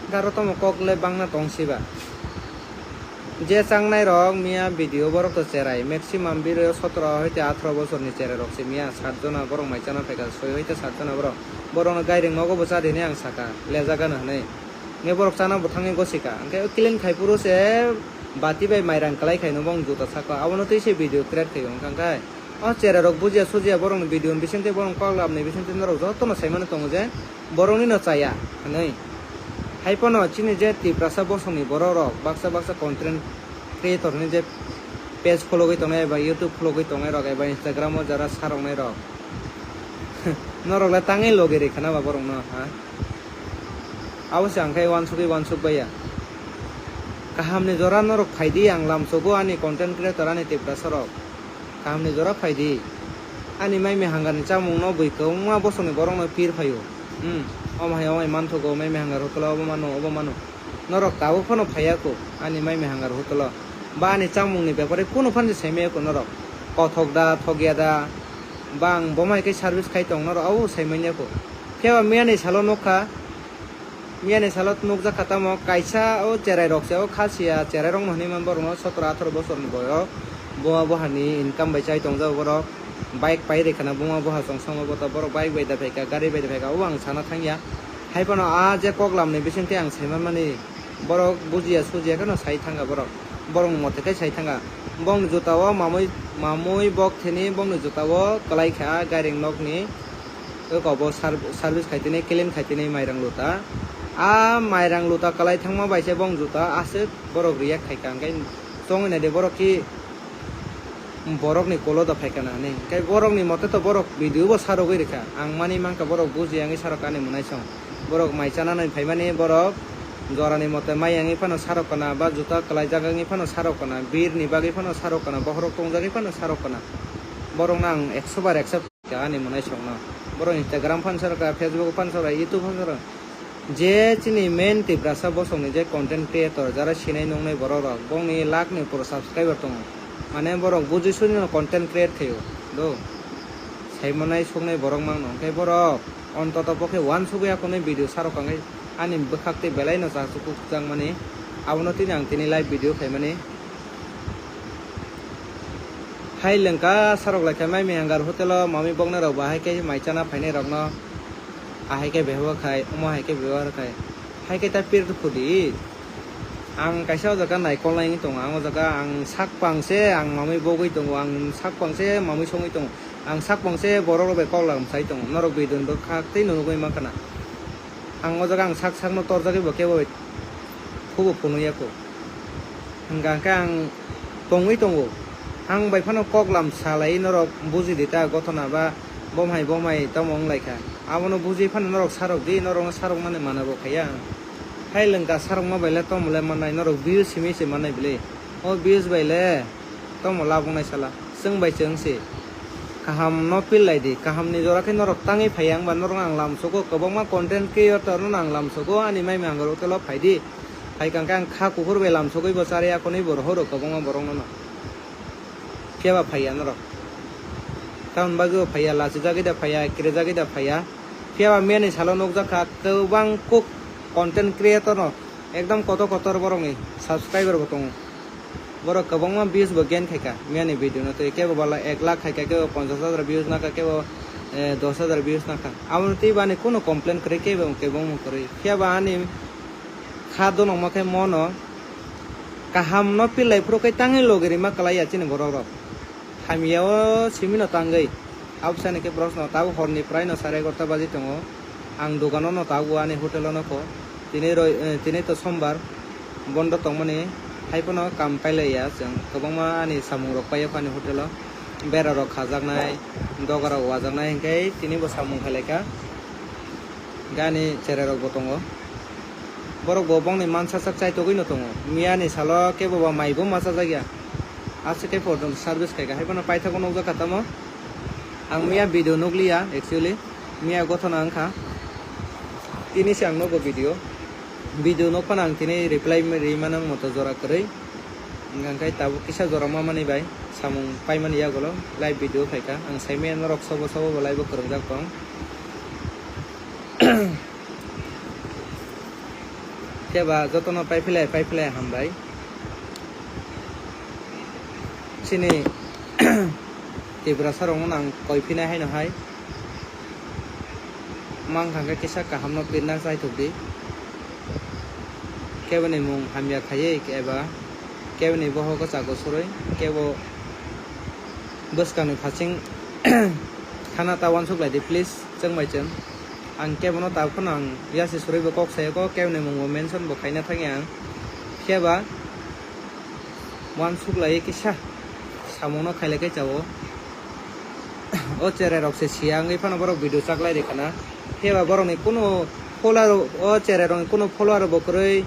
Hwnkhe aro tamo kok le bangna tong siba. Je changnai rok miya video borok to cherai maximum biro sotro hoite atro bosor ni cherai rok se miya sat jona borok mai chana phaikha soi hoite sat jona borok. Borok no gairing nogo bo cha rini ang saka lejak gana hwnwi. Nge borok chana bo thangwi gosi kha. Hwnkhe o clean khai phuru se bati bai mairang kwlai khai no bong juta saka. Abono twi se video create khai wngkha hwnkhe. O cherai rok bujiya sujiya borok ni video ni bisingtwi borok kok lam ni bisingtwi norok joto no sai mani tongo je borok ni no chaya hwnwi. Hai phano chini je Tiprasa bosong ni borok rok baksa baksa content creator hwnwi je page khologwi tongnai eba YouTube khologwi tongnai rok eba Instagram o jara saroknai rok. Norok le tangwi logi ri khana ba borok no ha. Abo se ang khe uansugwi uansuk baiya. Kaham ni jora norok phai di, ang lamsogo ani content creator ani Tiprasa rok. Kaham ni jora phai di. Ani mai mai hangar ni chamung no bui kwbangma bosong ni borok no pir phaio. Hmm. Omo hai omo hai manthogo mai mai hangar hotel o obo mano obo mano. Norok tabuk phano phaiya kho ani mai mai hangar hotel o. Ba ani chamung ni bepare kunu phano sai maya kho norok. Kothok da thokya da. Ba ang bo mai khe service khai tong norok abo sai manya kho. Phiya ba miyani salo nukha. Miyani salo nukjak kha tamo kaisa o cherai rok se o kha siya cherai rok no hinwi man borok no sotro atharo bosor ni boyok. Buma buha ni income bai chai tong jago borok. Bike pai rikha na buma buha song songo bo to borok bike bai da phaikha gari bai da phaikha o ang sana thangya. Hai phano a je kok lam ni bising twi ang sai man mani borok bujiya sujiya kheno sai thangkha borok. Borok ni mote khe sai thangkha. Bong ni juta o mamui mamui bok thini bong ni juta o kwlai kha gairing nok ni. Eko bo sar-, service khai tini, clean khai tini mairang luta. A mairang luta kwlai thangma bai se bong juta aswk borok react khai kha, hwnkhe chongwi nai de borok ki borok ni kolo da phai kana hinwi. Hwnkhe borok ni mote to borok video bo sarogwi rikha. Ang mani mankha borok buji yangwi sarok ani mwnai song. Borok mai chana nai phaimani borok jora ni mote mai yangwi phano sarok kana ba juta kwlai jak wngwi phano sarok kana, bir ni bagwi phano sarok kana, bokhorok tongjagwi phano sarok kana. Borok no ang ekso bar accept Ani mwnai songno. Borok Instagram phan sar kha, Facebook phan sar kha, YouTube phan sar kha. Je chini main Tiprasa bosongni je content creator, jara sinai nungnai borok rok, bongni lakh ni upor subscriber tongo. Mane borok bujui suni no content create khaio. Do. Sai mwnai soknai borok mangno. Hwnkhe borok ontoto pokhe uansugwi akonwi video sarok kha, hwnkhe ani bwkhak tei belai no chachukjak mani. Abono tini ang tini live video khaimani. Hai lengka sarok lai khe mai Mihangar hotel o mami boknai rok bo hai khe mai chana phainai rok no ahai khe bebohar khai omo hai khe bebohar khai hai khe ta pir khudi. Ang kaisa o jaga naikol nai wngwi tongo, ang o jaga ang sak pang se ang mamui bogwi tongo, ang sak pang se mamui songwi tongo, ang sak pang se borok rok bai kok lam sai tongo, norok bidon bwkhak tei nugwi mankha na. Ang o jaga ang sak sakno torjagwi bo kebo bai khubo phunukya kho. Hwnkha hwnkhe ang tongwi tongo. Ang bai phano kok lam salai norok buji di ta gothona ba bomhai bomhai tamo wng lai kha. Abono buji phano norok sarok di, norokno sarokmani mana bo khaiya ang. Hai lengka sarokma bai le tomo le mannai, norok views simi se mannai bwle. O views bai le. Tamo labuknai sala, chwng bai chwng se. Kaham no pil lai di, kaham ni jora khe norok tangwi phaiya, wngba norok ang lam sogo, kwbangma content creator no ang lam sogo, ani mai mangaro hotel o phai di. Phai kang khe ang kha kuphur bai lam sogwi bo chari akonwi bo rohoro kwbangma borok no. Phiya ba phaiya norok. Tamoni bagwi bo phaiya, lachijagwi da phaiya, kirejagwi da phaiya. Phiya ba miyani salo nukjak kha, kwbang kuk content creator no ekdom kotor kotor borok ni subscriber bo tongo. Borok kwbangma views bo gain khaikha miyani video no twi, kebo bala ek lakh khaikha, kebo ponchash hajar views nakha, kebo, eh, dos hajar views nakha. Aboni twi bani kuno complain kwrwi, kebo kebo wng kwrwi. Phiya ba ani kha donokma khe mono kaham no pil lai phuru khe tangwi logi rima kwlai ya chini borok rok. Hamya o simi no tangwi. Absani khe borok no tabuk hor ni prai no sare egarota baji tongo. Ang dogano no tabuk ani hotel o no kho. Tini roi, eh, tini to sombar bondo tongmani. Hai phano kam pailaiya chwng, kwbangma ani samung rok paio ani hotel o, bera rok khajaknai, doga rok wajaknai, hinkhe tini bo samung khailai kha. Gani cherai rok bo tongo, borok bo bongni mansa sak chaitogwi no tongo, miya ni salo kebo ba mai bo ma chajakya, aswk khe photo service khaikha, hai phano paithago nukjakha tamo. Ang miya video nukliya actually, miya gothona wngkha, tini se ang nugo video, video nukphano ang tini reply ri mano moto jora kwrwi. Hingkha khe tabuk kisa jora mamani bai samung paimani yagulo live video phaikha. Ang saimaya norok sobo sobo bo live o kwrwngjak tong. Khe ba jotono paiphlai paiphlai hambai. Chini Tiprasa rokno nang koi phinai haino hai. Mankha khe kisa kahamno pirna chaithok di. Keboni mung hamya khaiwi eba keboni bohogo chago surwi kebo bwskangni phasing thana ta uansuk lai di please, chwng bai chwng. Ang kebono tabuk phano ang yasi surwi bo kok sayo kok, keboni mung bo mention bo khaina thangya ang. Khe ba uansuk lai kisa samungno khailai khe chao. O cherai rok se siya wngwi phano borok video chaklai rikha na. Phiya ba borokni kuno follower, o cherai rokni kuno follower bo kwrwi,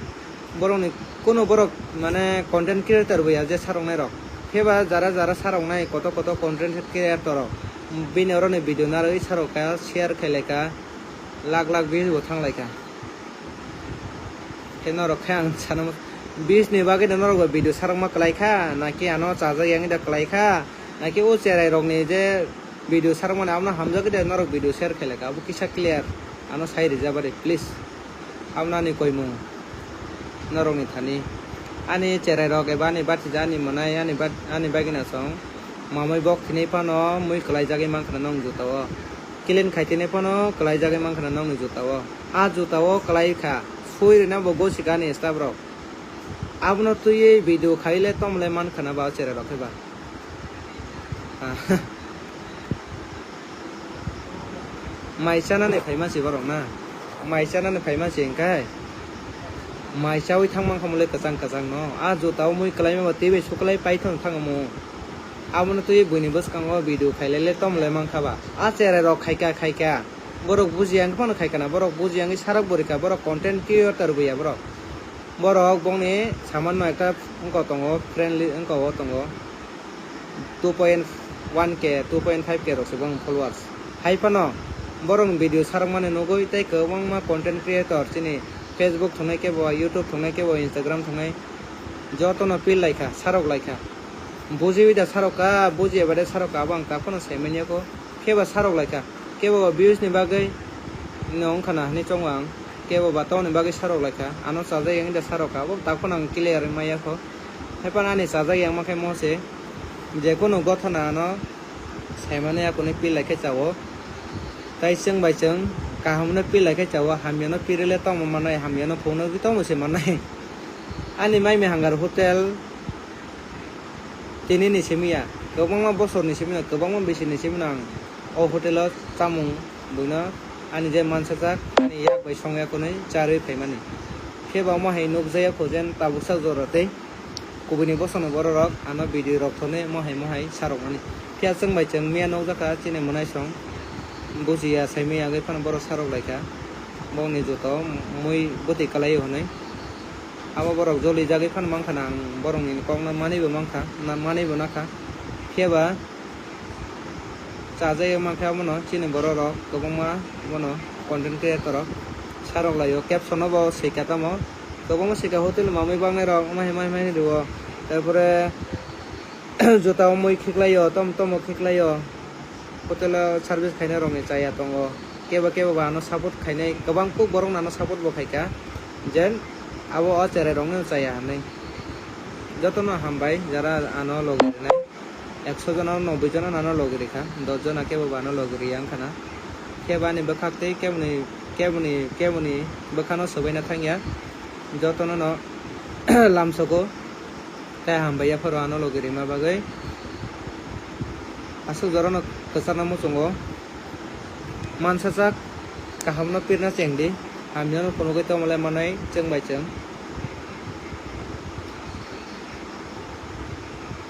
borokni kuno borok mane content creator bo ya je saroknai rok. Phiya ba jara jara saroknai koto koto content creator rok bini oroni video narwi sarok kha, share khailai kha, lakh lakh views bo thanglai kha. Khe norok khe ang sana, views ni bagwi no norok bo video sarokma kwlai kha, naki ano chajak yang da kwlai kha, naki o cherai rokni je video sarokmani abono hamjagwi de norok video share khailai kha, abo kisa clear ano sai rijabari please. Abono ani koimung norokni thani, ani cherai rok eba ani bathija ani mwnai ani bat-, ani bagina song mamwi bok thinai phano mui kwlaijagwi mankha nong jutao, clean khai thinai phano kwlaijagwi mankha nongni jutao. A jutao kwlai kha, sui rwna bo gosi kha ani staff rok. Abono twiwi video khaile tomle man khana ba o cherai rok khe ba. Mai chanani phaima si borok na. Mai chanani phaima si hwnkhe. Mai chawi thang mankha mole kwchang kwchang no. A jutao mui kwlaima ba twiwi suklai paithon thang omo. Abono twiwi buini bwskango video khailele tomle mankha ba. A cherai rok khaika khaika. Borok bujiya wngkhe phano khaikha na. Borok bujiya wngwi sarok bo rikha. Borok content creator bo ya borok. Borok bongni samanno ekta wngkha tongo, friendly wngkha o tongo. Two point one K, two point five K rok se bong followers. Hai phano borok ni video sarok mani nugwi tei kwbangma content creator chini Facebook thungnai kebo, YouTube thungnai kebo, Instagram thungnai jotono pil lai kha, sarok lai kha. Bujiwi da sarok kha, bujiya bade sarok kha, abo ang ta phano sai manya kho. Khe ba sarok lai kha, kebo ba views ni bagwi no wngkha na hinwi chongo ang, kebo ba tongni bagwi sarok lai kha, ano chajak yang da sarok kha, abo tak phano ang clear wngma ya kho. Hai phano ani chajak yang ma khe mo se, je kunu gothana ano saimani ya kunu pil lai khe chao, tai chwng bai chwng kaham no pil lai khe chao, hamya no pil rwle tongma manai, hamya no phung no tongma se manai. Ani mai mi hangar hotel, Tini ni simi ya, kwbangma bosor ni simi no, kwbangma bisi ni simi no ang o hotel o chamung buino ani je mansajak, ani yak bai song ya kwnwi charwi phaimani. Khe ba omo hai nukjaya kho jen tabuksa jora tei kubuni bosor ni borok rok ano video rok thonwi mohai mohai sarokmani. Phiya chwng bai chwng miya nukjakha chini mwnaisong bujiya saimwi agwi phano borok sarok laikha bongni joto mui bwtwi kwlaio hwnwi. Abo borok joli jagwi phano mankha na, ang borokni kokno manwibo mankha, na manwibo nakha. Phiya ba chajagwi mankha abono chini borok rok kwbangma bono content creator rok sarok laio, caption o bo swika tamo kwbangma swika hotel mamwi bangnai rok omo hai mai mai rwo, tarpore juta o mui khiklaio, tom tomo khiklaio. Hotel o service khainai rokni chaya tongo. Kebo kebo ba ano support khainai, kwbang kuk borok no ano support bo khaikha, jen abo o cherai rokno chaya hinwi. Jotono hambai jara ano logi rinai. Ekso jona o noboi jona no ano logi rikha, dos jona kebo ba ano logi riya wngkha na. Kebo ani bwkhak tei keboni, keboni, keboni bwkhano swbaina thangya. Jotono no lamsogo. Tei hambai yapharo ano logi rima bagwi. Aswk jorano kwchakna muchungo. Mansajak kahamno pirna chengdi. Hamyano phunugwi tongmale manai chwng bai chwng.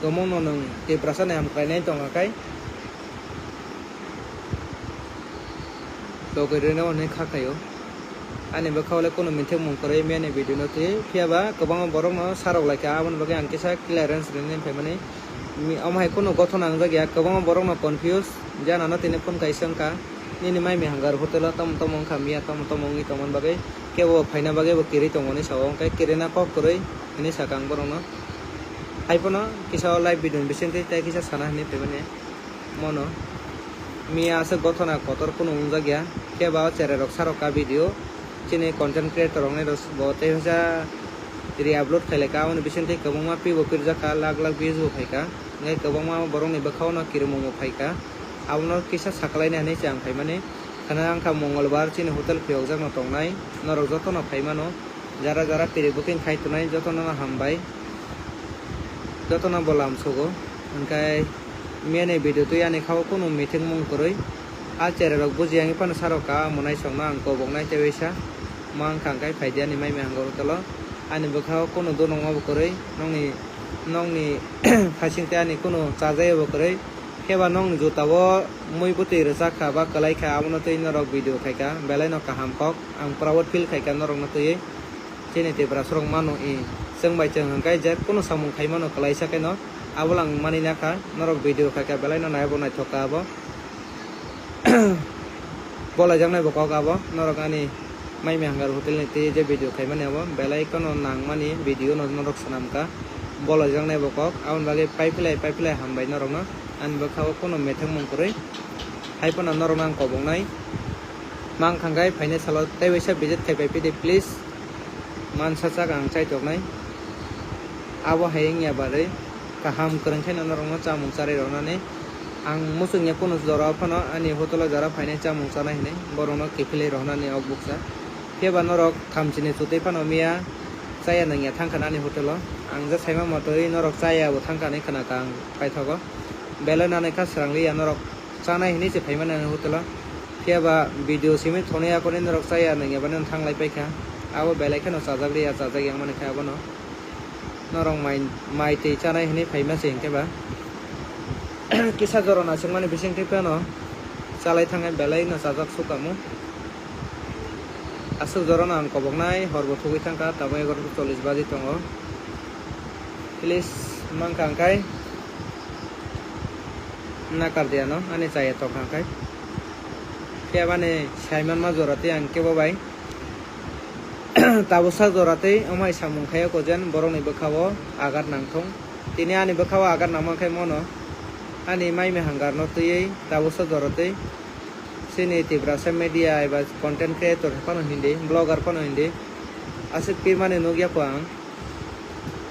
Kwbangma no nwng Tiprasa ni hamkrainai tongkha khai, togwi rwino hwnwi kha khaio. Ani bwkhao le kunu mithikmung kwrwi miyani video no twi, phiya ba kwbangma borok no sarok lai kha, aboni bagwi ang kisa clearance rinani phaimani. Mi-, omo hai kunu gothona wngjak ya, kwbangma borok no confuse, jana no tini phone kaisa wngkha, nini mai mihang gar hotel o tamo tamo wngkha miya, tamo tamo wngwi tongmani bagwi, kebo phaina bagwi bo kwrwi tongmani sao, hwnkhe kwrwina kok kwrwi hwnwi sakha ang borok no. Hai phano kisa o live video ni bisingtwi tei kisa sana hwnwi phaimani. Mono miya aswk gothona kotor kunu wngjak ya, khe ba o cherai rok sarok ka video chini content creator rok ni bo tei hwnsa re-upload khai lai ka, aboni bisingtwi kwbangma pi bo pirjak kha, lakh lakh views bo phai kha, hwnkhe kwbangma borok ni bwkhao no kirimung bo phai kha, abono kisa sakalaini hinwi se ang phaimani. Khana wngkha Mongolbar chini hotel phiyokjak no tongnai, norok joto no phai mano. Jara jara piri booking khai tonai jotono no hambai, jotono bo lamsogo. Hwnkhe miyani video twi ani khao kunu mithikmung kwrwi. A cherai rok buji yang phano sarok ka, amo naisokno ang koboknai tei waisa ma wngkha, hwnkhe phaidi ani mai mihang hotel o. Ani bwkhao kunu dunokma bo kwrwi, nokni, nokni phaising tei ani kunu chajai bo kwrwi. Phiya ba nokni juta o mui bwtwi rwchak kha ba kwlai kha, abono twi norok video khai kha, belai no kaham kok. Ang proud feel khai kha norok no twiwi. Chini Tiprasa rok mano i, chwng bai chwng hwnkhe je kunu samung khai mano kwlaisa khe no, abo lang mani na kha, norok video khai kha belai no nai bo naithok kha abo. Bolai jak nai bo kok abo, norok ani mai mihang gar hotel ni twi je video khai mani abo belai kheno nang mani video no norok swnam kha, bolai jak nai bo kok, aboni bagwi pai phlai pai phlai hambai norok no, ani bwkha o kunu methang mung kwrwi, hai phano norok no ang kobok nai. Mang kha khe phainai salo tei waisa visit khai pai phidi, please. Mansa chak ang chai tok nai. Abo hai wngya barwi kaham kwrwng khe norok no chamung charwi rw nani. Ang muchung ya kunu jora o phano ani hotel o jora phainai chamung chanai hinwi borok no kiphilwi rw nani ok bukcha. Phiya ba norok thamchini chutwi phano miya chaya nangya thang kha nani hotel o. Ang je saima motwi norok chaya bo thang kha hinwi khna kha ang paithago. Belai nanai kha swrang liya norok. Chanai hinwi se phaimani ani hotel o. Phiya ba video simi thonwi akorni norok chaya nangya bani thanglai paikha. Abo belai kheno chajak liya, chajak yang mani kha abono. Norok mai, mai twi chanai hinwi phaima se hinkhe ba. Kisa jora naisingmani bisingtwi phano chalai thangnai belai no chajak sukamo. Aswk jorano ang koboknai horbo thugwi thangkha, tabuk egaroh ta chollish baji tongo. Please, mankha angkhai nakar diya no, ani chaya tongkha angkhai. Phiya bani saimanma jora tei ang kebo bai tabuksa jora tei omo hai samung khaio kojen borokni bwkha-o agat nangthung. Tini ani bwkha-o agat nangma khe mono ani mai mihang garno twiwi tabuksa jora tei chini Tiprasa media eba content creator phano hindi, blogger phano hindi, aswk pirmani nukya kho ang.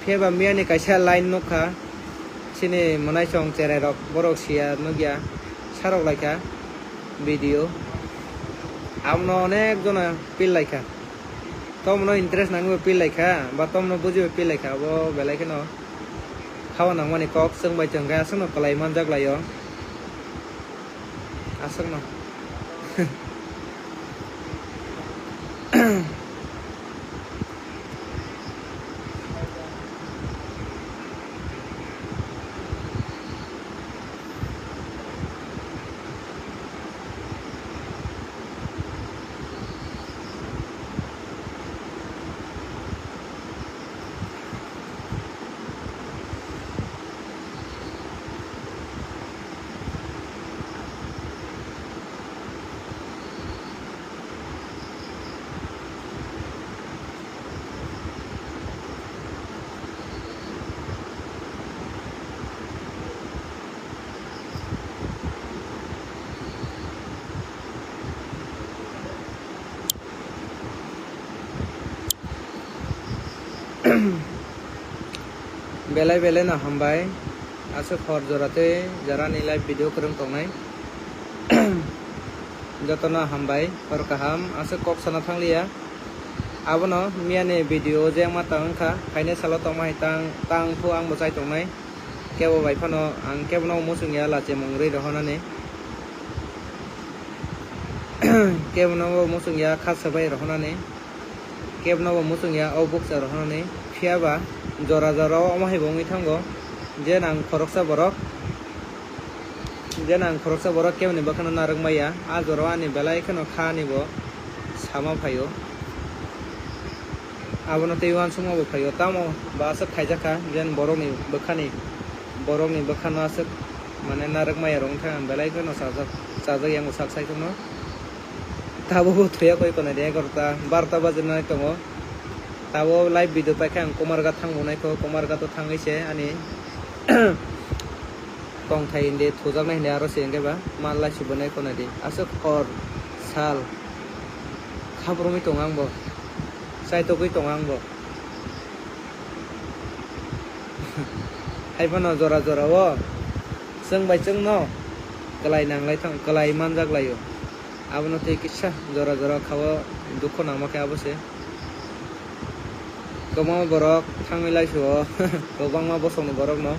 Phiya ba miyani kaisa line nukha, chini mwnaisong cherai rok borok siya nukya, sarok laikha video. Abono onek jona pil laikha, tomno interest nangwi pil laikha ba tomno bujiwi pil laikha, abo belai kheno khao nangmani kok chwng bai chwng khe aswkno kwlai manjak laio. Aswkno. Belai belai no hambai, aswk hor jora tei jora ni live video kwrwng tongnai. Jotono hambai, hor kaham, aswk kok sana thangliya. Abono miyani video je ma tang wngkha, phainai salo tongma hai tang, tang phu ang bo chai tongnai. Kebo bai phano ang kebono muchung ya lachimung rwi rohornani. Kebono bo muchung ya kha swbai rohornani. Kebono bo muchung ya o bukcha rohornani. Phiya ba jora jora o omo hai bo wngwi thango. Je nang khoroksa borok, je nang khoroksa borok keboni bwkhano narwk maya, a jorao ani belai kheno kha ani bo sama phaio. Abono tei uansukma bo phaio, tamo ba aswk khaijak kha, je borokni bwkhani, borokni bwkhano aswk mane narwk maya rok wngkha, ang belai kheno chajak, chajak yango sak saichungno. Tabuk bo thuya koi konai de egarota, barota bajinai tongo. Tabuk live video paikha ang Kumarghat thang bo naikho, Kumarghat o thangwi se ani tongthai hindi thujaknai hindi aro se hwnkhe ba ma live se bo naikho nai di. Aswk hor sal khabrumwi tongo ang bo, chaitogwi tongo ang bo. Haiphano jora jora o chwng bai chwngno kwlai nanglai thang, kwlai manjak laio. Abono tei kisa jora jora kha o dukhu nangma khe abo se. Kwbangma borok thangwi laisio, kwbangma bosongni borokno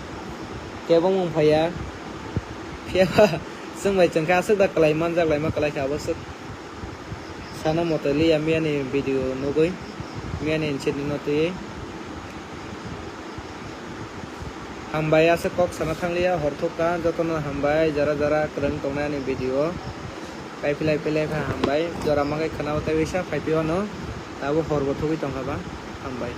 kebo wng phaiya. Phiya ba chwng bai chwng khe aswk da kwlai manjak laima kwlai khe abo swk. Sana moto liya miyani video nugwi, miyani incident no twiwi. Hambai, aswk kok sana thangliya, hor thukha, jotono hambai, jara jara kwrwng tongnai ani video. Kaiphilai philai kha hambai, jora makai khana o tei bisa phaiphio ano, tabuk hor bo thugwi tongkha ba, hambai.